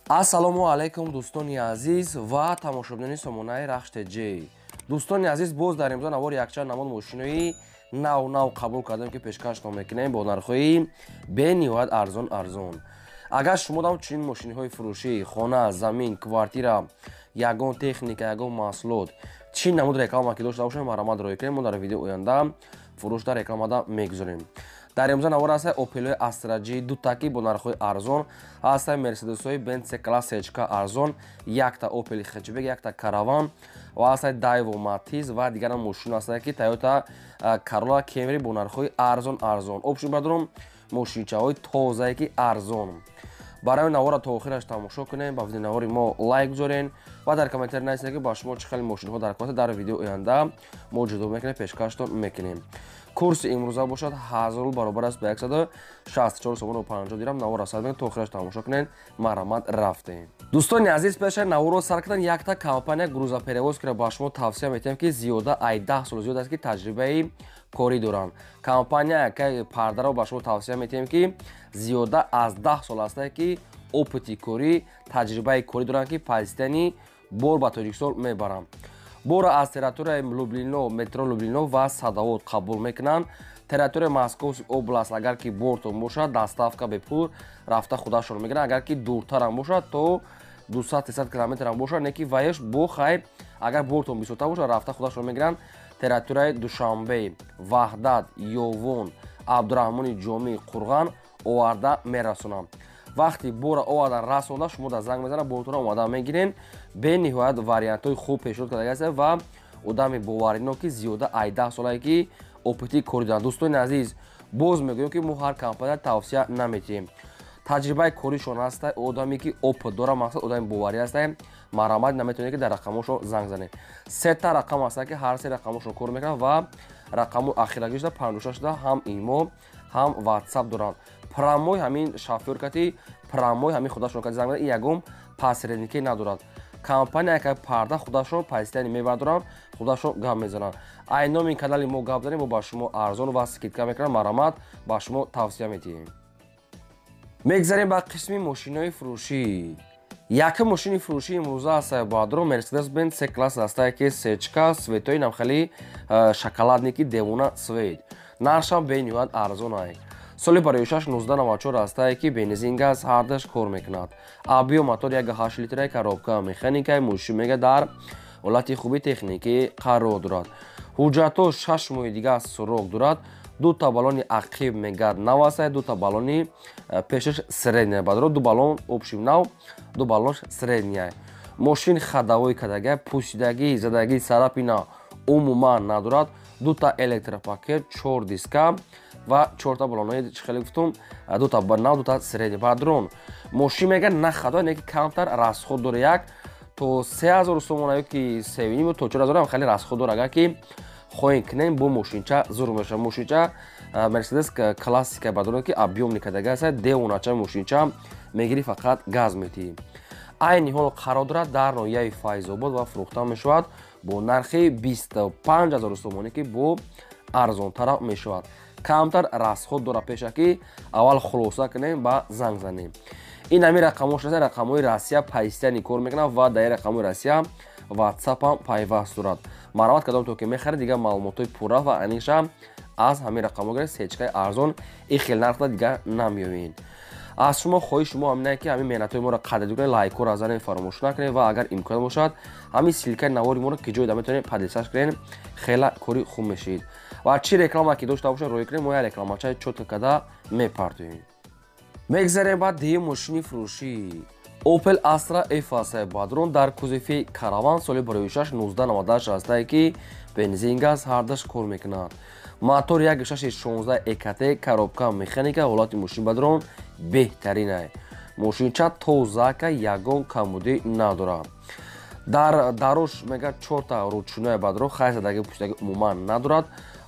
Ассалому алайкум, дӯстони азиз ва тамошобинони сомонаи Рахш ТЖ. Дӯстони азиз, боз дар имрӯза навори якчанд намуд мошинои нав нав қабул кардем, ки пешкаштон мекунем бо нархҳои бениҳоят арзон арзон. Агар шумо дам чунин мошиниҳои фурӯшӣ, хона, замин, квартира, ягон техника, ягон маҳсулот, чӣ намуд реклама ки дошта бошем, марҳамат, роҳӣ кунем, мо дар видео оянда фурӯш дар рекламада мегузорем. Дар имрӯза навор ҳаста Опелои Астра Ҷи дутаки бо нархҳои арзон, ҳаста Мерседесҳои Бенц класс сечка арзон, якта Опели хэтчбек, якта Караван ва ҳаста Дайво, Матиз ва дигарам мошин ҳаста, ки Тойота Карола, Кемри бо нархҳои арзон арзон. Общем, бардорум, мошинчаҳои тозае, ки арзон. Барои навора то охираш тамошо кунем, ба видеонавори мо лайк гузорен ва дар комментарий нависед, ки ба шумо чӣ хеле мошинҳо дар кор, дар видео оянда мо ҷудо мекунем, пешкаштон мекунем. Курси имрӯза бошад 1000 рубл, баробар аст ба 164 сомону 50 дирам. Навора сар то охираш тамошо кунед, марҳамат, рафтем. Дӯстони азиз, пеша наворо сар кардан якта компания грузоперевозкиро ба шумо тавсия метиҳем, ки зиёда ай 10 сол зиёд аст, ки таҷрибаи корӣ доранд. Компания якай Пардаро ба шумо тавсия метиҳем, ки зиёда аз 10 сол астае, ки опыти корӣ, таҷрибаи корӣ доранд, ки постоянно бор ба Тоҷикистон мебаранд. Бора аз территорияи Люблино, метро Люблино ва Садовод қабул мекунанд. Территорияи Московский область агар ки бортон бошад, доставка бепул, рафта худашон мегиранд. Агар ки дуртарам бошад, то 200-300 километрам бошад, не ки ваеш бо хайр, агар бортон бисёртар бошад, рафта худашон мегиранд. Территорияи Душанбе, Ваҳдат, Ёвон, Абдураҳмони Ҷомӣ, Қурған оварда мерасонанд. Вақти бора овардан расонда, шумо дар занг мезанад, бортона омада мегирен. Бениҳоят вариантҳои хуб пешниҳод карда аст ва одами боварино, ки зиёда ай 10 солае, ки опыти корӣ доранд. Дӯстони азиз, боз мегӯем, ки мо ҳар компания тавсия наметиҳем. Таҷрибаи коришон ҳаста, одаме ки опыт дора, мақсад, одами боварӣ ҳаста. Марҳамат, наметавонед, ки дар рақамошон занг занед. Сета рақам ҳаста, ки ҳар се рақамошон кор мекунад ва рақаму ахирагишда 56 ҳам имо, ҳам Ватсап доранд. Прямой ҳамин шофёр кати, прямой ҳамин худашон кати занг, ягон посреднике надорад. Компания яка Парда худашон постоянно мебардоранд, худашон гап мезананд. Ай номи канали мо гап занем, мо ба шумо арзон ва скидка мекунам. Марҳамат, ба шумо тавсия метиҳем. Мегзарем ба қисми мошинои фурӯшӣ. Якум мошини фурӯшӣ имрӯза аст, баъдро, Мерседес Бенз С класс астае, ки сечка, цветои намхели шоколадный, ки девона цвет. Нархшам бениҳоят арзон ай. Соли барои 1994 астае, ки бензин, газ ҳардаш кор мекунад. Объём мотор 1,8 литра, коробка механикаи. Мошин мега дар ҳолати хуби техникӣ қарор дорад. Ҳуҷҷатҳо 6 моҳи дига срок дорад. Дута баллони ақиб мегар нав аста, дута баллони пешаш средняя. Бадро, ду баллон общем нав, ду баллонш средняя. Мошин ходовой кадага, пусидагӣ, задагӣ, царапина умуман надорад. Дута электропакет, чор диска ва чорта баллонои, хеле гуфтум, дута нав, дута средний. Бадрон, мошин мега на ходовой, не ки камтар расход дора, 1 то 3000 сомона ё ки севиним то 4000 хеле расход дора. Агар ки хоҳем кунем, бо мошинча зур мешавад. Мошинча Мерседес классика, бадорон, ки объёмный кадага аст, девонача мошинча мегирӣ, фақат газ метиҳӣ. Айни ҳол қарор дорад дар ноҳияи Файзобод ва фурӯхта мешавад бо нархи 25 000 сомонӣ, ки бо арзонтара мешавад, камтар расход дора. Пеша ки аввал хулоса кунем, ба занг занем. Ин ҳамин рақамҳо шуда, рақамҳои Россия, постоянно кор мекунад ва дар рақамҳои Россия Ватсапам пайваст дорад. Марҳамат, кадом то ки мехаред, дигар маълумотҳои пурра ва аниша аз ҳамин рақамҳо гиред. Сечкаи арзон ин хел нархда дигар намеёбед. Аз шумо хоҳиши шумо ҳамине, ки ҳамин меҳнатҳои моро қадр кунед, лайкҳоро занед, фаромӯш накунед ва агар имкон бошад, ҳамин ссылкаи навори моро ки ҷой да метавонед, поделиться кунед, хела кори хуб мешавед. Ва чӣ реклама ки дошта бошад, роҳӣ кунед, мо як рекламачаи чётко када мепартоем. Мегзарем ба дуюм мошини фурӯшӣ. Opel Astra F астае, бадрон, дар кузови Караван, соли 2006, 1998 астае, ки бензин, газ ҳардаш кор мекунад. Мотор 1.6 16 ЭКТ, коробка механика. Ҳолати мошин, бадрон, беҳтаринае. Мошинча тозака, ягон камбудӣ надорад. Дар дарош мегӯяд чорта ручная, бадро, хайзадаги, пуштаги умуман надорад.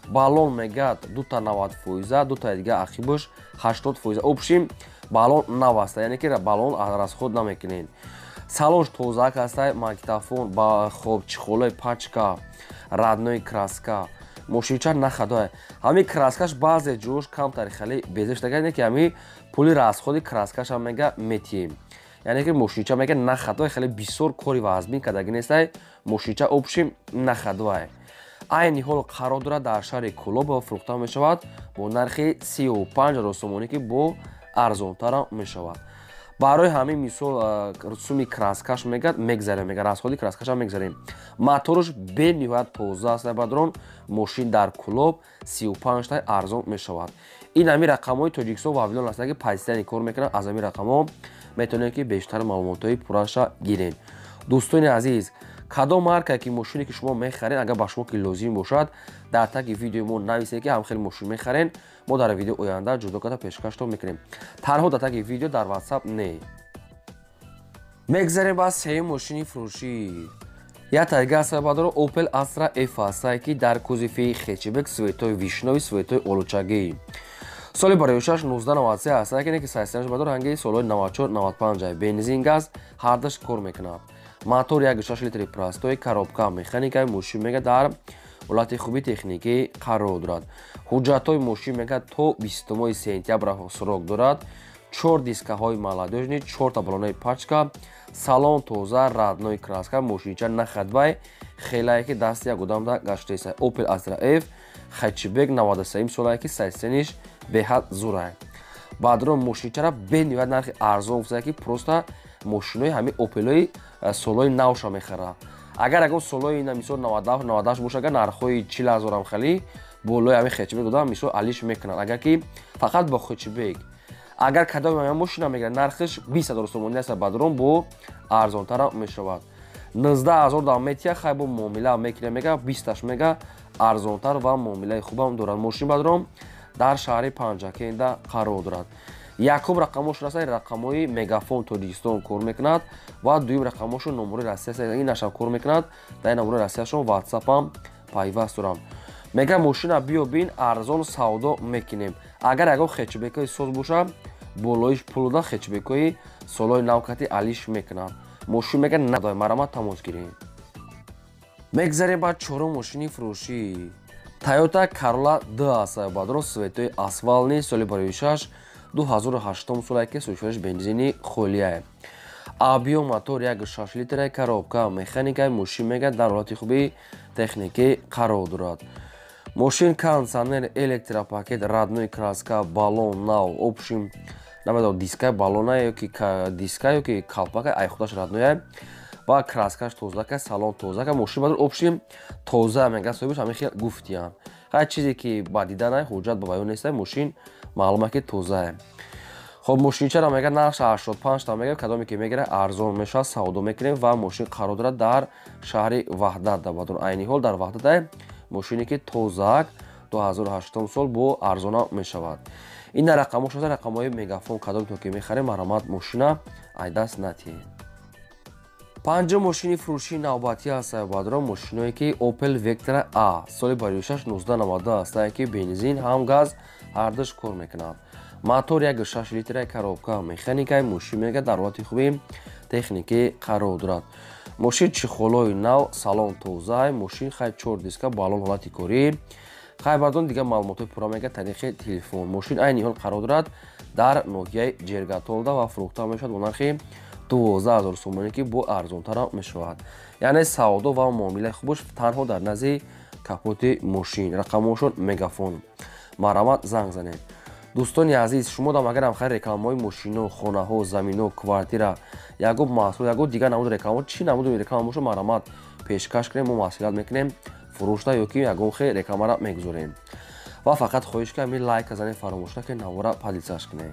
Баллон мегӯяд дута 90 фоиза, дутаи дига ақибаш 80 фоиза. Общем, баллон нав аста, яъне ки баллон расход намекунед. Салонш тозаак аста, магнитофон ба хоб, чехолои пачка, родной краска. Мошинча нахадоя, ҳамин краскаш баъзе ҷош камтари хеле безештага, не ки ҳамин пули расходи краскашам мега метиҳем. Яъне ки мошинча мега нахадвай, хеле бисёр кори вазмин кардаги нестай, мошинча общим нахадвай. Айни ҳол қарор дорад дар шаҳри Кӯлоб ва фурӯхта мешавад бо нархи 35 000 сомонӣ, ки бо арзонтарам мешавад. Барои ҳамин мисол суми краскаш мегад мегзарем, мега расходи краскашам мегзарем. Моторш бениҳоят тоза аст, бадрон. Мошин дар Кӯлоб 35 тай арзон мешавад. Ин ҳамин рақамҳои Тоҷикистон ва Вавилон ҳастанд, ки паситани кор мекунанд. Аз ҳамин рақамҳо метавонед, ки бештар маълумотҳои пурраша гиред. Дӯстони азиз, кадом марка ки мошине ки шумо мехаред, агар ба шумо ки лозим бошад, дар таги видеои мо нависед, ки ҳам хеле мошин мехарен, мо дар видео оянда ҷудо карда пешкаштон мекунем. Танҳо дар таги видео, дар WhatsApp не. Мегзарем ба сеюм мошини фурӯшӣ. Як тайга сабадоро Opel Astra F ҳастае, ки дар кузови хэтчбек, цветои вишнёвый, цветои олучагӣ, соли бароишаш 1993 ҳастае, ки неки сайсанаш бадор ранги солҳои 94, 95. Бензин, газ ҳардаш кор мекунад. Мотор 1,6 литри простой, коробка механика. Мошин мега дар ҳолати хуби техникӣ қарор дорад. Ҳуҷҷатҳои мошин мега то 20 сентябр срок дорад. Чор дискаҳои молодёжный, чорта балонаи пачка, салон тоза, родной краска. Мошинча нахадвай, хелае ки дасти як одамда гаштаеса. Opel Astra F хэтчбек, 93 солае, ки сайсениш беҳад зурае. Баъдро мошинчара бениҳоят нархи арзон гуфтае, ки просто мошинои ҳамин Опелои солҳои навша мехарад. Агар ягон солҳои, мисол, 97, 98 боша, агар нархҳои 40 000-ам хеле болои ҳамин хэтчбек дода, мисол, алиш мекунанд. Агар ки фақат бо хэтчбек, агар кадоми ҳамин мошина мегирад, нархиш 20 000 сомонӣ аст, бадрон бо арзонтарам мешавад. 19 000 дам метия, хай, бо муомила мекунем, мега 20-аш мега арзонтар ва муомилаи хубам дорад. Мошин, бадрон, дар шаҳри Панҷакенда қарор дорад. Якум рақамошон аст, рақамҳои Мегафон Тоҷикистон кор мекунад, ва дуюм рақамошон номури Россия аст, ин нашам кор мекунад. Дар ин номури Россияшон WhatsAppам пайваст дорам. Мега мошина биё бин, арзон савдо мекунем. Агар ягон хэтчбекҳои соз боша, болоиш пул дода, хэтчбекҳои солҳои навкати алиш мекунанд. Мошин мега надой, марама тамос гирем. Мегзарем ба чорум мошини фурӯшӣ. Toyota Corolla D аст, бадро, цветои асфалтный, соли бароишаш 2008 солае, ки сӯшвариш бензини холияе. Объём мотор 1,6 литра, коробка механика. Мошин мега дар ҳолати хуби техникӣ қарор дорад. Мошин кондиционер, электропакет, родной краска, баллон нав. Общим намедонам, дискаи баллона ёки диска ёки калпака ай худаш родноя ва краскаш тозака, салон тозака. Мошин бадор общим тоза, мега соҳибаш ҳамин хел гуфтиян. Ҳар чизе ки ба диданай, ҳуҷҷат ба баён нестай, мошин маълума ки тозае. Хоб, мошинчаро мега нархша 85 та мега, кадоме ки мегира, арзон мешавад, савдо мекунем. Ва мошин қарор дорад дар шаҳри Ваҳдат. Бадор, айни ҳол дар Ваҳдатай. Мошине ки тозаак, 2008 сол, бо арзона мешавад. Ин рақамҳо шуда рақамҳои Мегафон. Кадомтон ки мехарем, марҳамат, мошина айдаст натиҳед. Панҷум мошини фурӯшии навбатӣ аст, бадро, мошиное ки Opel Vectra A, соли бароишаш 1990 астае, ки бензин ҳам газ ҳардуш кор мекунад. Мотор 1,6 литра, коробка механикаи. Мошин мега дар ҳолати хуби техникӣ қарор дорад. Мошин чехолои нав, салон тоза. Мошин хай чор диска, баллон ҳолати корӣ. Хай, бардон, дигар маълумотҳои пурра мега тариқи телефон. Мошин айни ҳол қарор дорад дар ноҳияи Ҷергатолда ва фурӯхта мешавад бо нархи 12 000 сомонӣ, ки бо арзонтарам мешавад. Яъне савдо ва муомилаи хубаш танҳо дар назди капоти мошин. Рақамҳошон Мегафон, марҳамат, занг занед. Дӯстони азиз, шумо дам агарам хайр рекламаҳои мошино, хонаҳо, замино, квартира, ягон маҳсул, ягон дигар намуди реклама, чӣ намуди реклама боша, марҳамат, пешкаш кунем, мо маслиҳат мекунем фурӯшта ё ки ягон хел рекламара мегузорем. Ва фақат хоҳиш ки ҳамин лайка занед, фаромӯш накунед, навора поделиться кунед.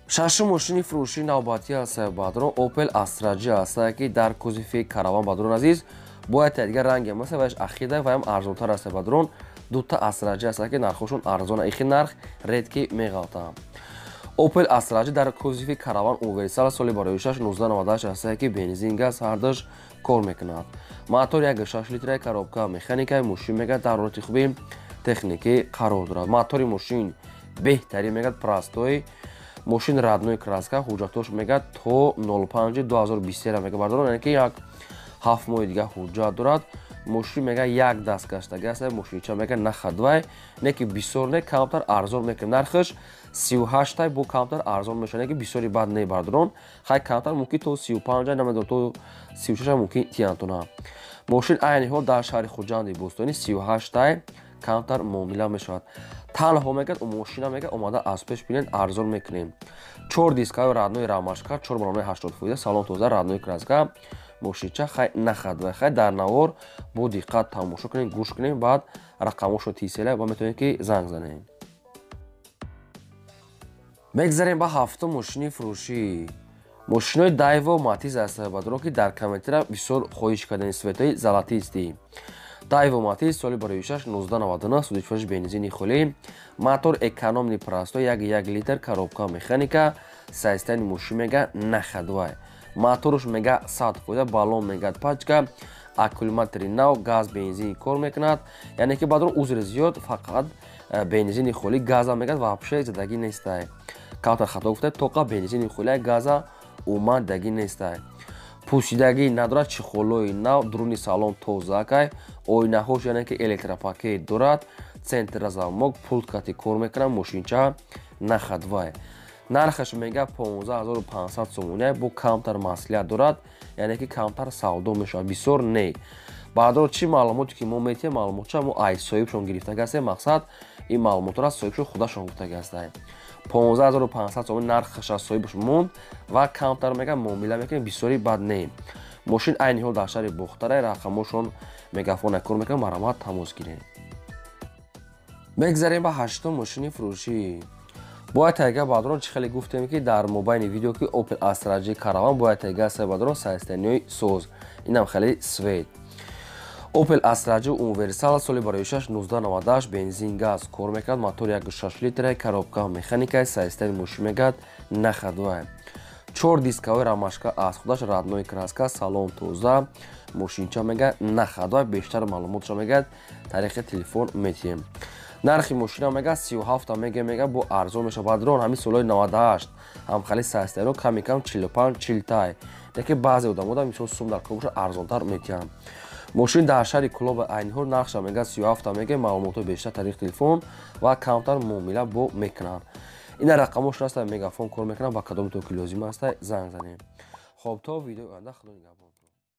Шашум мошини фурӯшии навбатӣ аст, бадрон, Opel Astra J астае, ки дар кузови Караван. Бадрон азиз, бояд дигар ранге маса ваш ахида ва ҳам арзонтар аст. Бадрон, дута Astra J аст, ки нархошон арзона, ихи нарх редки меғалтам. Opel Astra J дар кузови Караван универсал, соли бароишаш 1998 астае, ки бензин, газ ҳардуш кор мекунад. Мотор 1,6 литра, коробка механика. Мошин мега дар ҳолати хуби техникӣ қарор дорад. Мотори мошин беҳтарин, мегӯяд, простой. Мошин родной краска, ҳуҷҷатош мегӯяд то 05 2023 мега, бардорон, яъне ки як 7 моҳи дигар ҳуҷҷат дорад. Мошин мега як даст гаштаги аст, мошинча мега нахадвай, не ки бисёр не, камтар арзон мекунем. Нархаш 38 тай, бо камтар арзон мешавад, не ки бисёри бад не, бародарон. Хай, камтар мумкин то 35, намедонам, то 36 мумкин тиянтона. Мошин айни ҳол дар шаҳри Хуҷанди бостонӣ 38 тай, камтар муомила мешавад. Танҳо мегӯяд, мошина мега омада аз пеш бинед, арзон мекунем. Чор дискаи родной, рамашка, чор балонои 80%, салон тоза, родной краска. Мошинча хай нахад. Хай, дар навор бо диққат тамошо кунем, гӯш кунем, баъд рақамошо тисела ва метавонед ки занг занем. Мегзарем ба ҳафтум мошини фурӯшӣ. Мошинои Дайво, Матиз аст, бадрон, ки дар комментара бисёр хоҳиш кардани, цветои золотистый. Дайво Матиз, соли барои 6, 1999, судичфаш, бензини холӣ, мотор экономный, простой, 1,1 литр, коробка механика. Состояни мошин мега нахадвай, моторуш мега 100%, баллон мегад пачка, аккумулятори нав, газ, бензин кор мекунад. Яъне ки, бадрон, узри зиёд, фақат бензини холӣ, газа мегад вообще задагӣ нестай. Камтар хато гуфта, тоқа бензини холӣ, газа умуман дагӣ нестай. Пӯсидагӣ надорад, чехолои нав, дуруни салон тозакай, оинаҳош яъне ки электропакет дорад, центр замок, пулт кати кор мекунад. Мошинча нахадвай. Нархаш мега 15 500 сомония, бо камтар маслиҳат дорад, яъне ки камтар савдо мешавад, бисёр не. Баъдро чӣ маълумоте ки мо метиҳем, маълумотча мо ай соҳибшон гирифтага ҳастем. Мақсад, ин маълумотро аз соҳибшон худашон гуфтага ҳастем. 15 500 сомон нархаш аз соҳибаш монд ва камтар мега муомила мекунем, бисёри бад не. Мошин айни ҳол дар шаҳри Бохтара, рақамошон Мегафона кор мекунам, марҳамат, тамос гирем. Мегзарем ба ҳаштум мошини фурӯшӣ. Бояд тайга, бадрон, чӣ хеле гуфтем ки дар мобайни видео ки Opel Astra J Caravan бояд тайга аста, бадрон, состояниҳои соз, инам хеле цвет. Opel Astra J универсал, соли барои 6, 1998, бензин, газ кор мекунад, мотор 1,6 литра, коробка механика. Состояни мошин мегӯяд нахадвай, чор дискаҳои рамашка аз худаш, родной краска, салон тоза. Мошинча мегӯяд нахадвай. Бештар маълумотша мегӯяд тариқи телефон метиҳем. Нархи мошина мега 37 мега, мега бо арзон мешавад. Бадрон, ҳамин солҳои 98 ҳамхали состояниро ками кам 45 40 тай, лекин баъзе одамода мисол сум дар кор боша, арзонтар метиҳанд. Мошин дар шаҳри Кулоб айниҳол, нархша мега 37 мега. Маълумотҳои бештар тариқи телефон ва камтар муомила бо мекунанд. Ина рақамошон аста, Мегафон кор мекунанд. Ба кадоми то ки лозим аста, занг занем. Хоб, то видеои оянда, худо нигаҳбон.